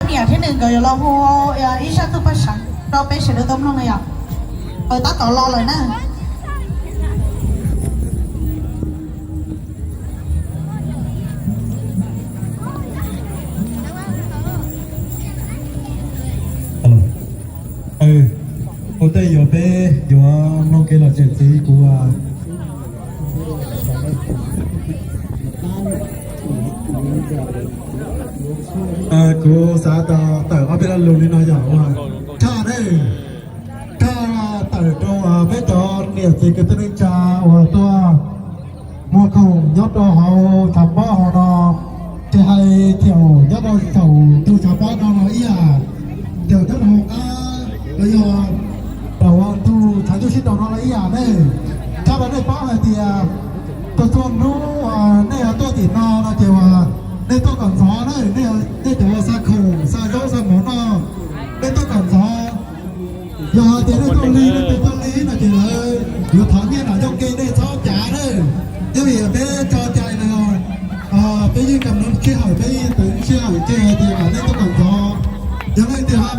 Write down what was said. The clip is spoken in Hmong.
Niam thiab nws nkawd yuav los hu ib zaj txuj paj seev rau peb sawv daws tau mloog na yom. Tab tom los lawm na. Ua ntej yuav peb yuav mloog kev lom zem txiv kuv, kuv xav tawm ob peb lo lus li no yog ua thaj ne, thaj tawm rau peb cov niam txiv kwv tij neej tsa uas tuaj muag khoom nyob rau hauv tshav pob hauv no, ces hais tias nyob rau saum ntug tshav pob no los ib yam, tias nyob rau hauv qab los yog rau ntug tshav ntuj sib rau no los ib yam ne. Thaj rau nej paub hais tias txhua txhua hnub nej tuaj tim no no ces uas nej tuaj kom ntxov na, nej cov uas xa khoom xa zaub xa mov no, nej tuaj kom ntxov. Yog hais tias nej tuaj lig, nej tuaj lig no ces lawv yuav thov nyiaj nram ncauj ke, nej txhob cav na. Yeej vim peb tso cai no, peb yeej kam sij hawm, peb yeej twv sij hawm ces hais tias nej tuaj kom ntxov. Yog leej twg ho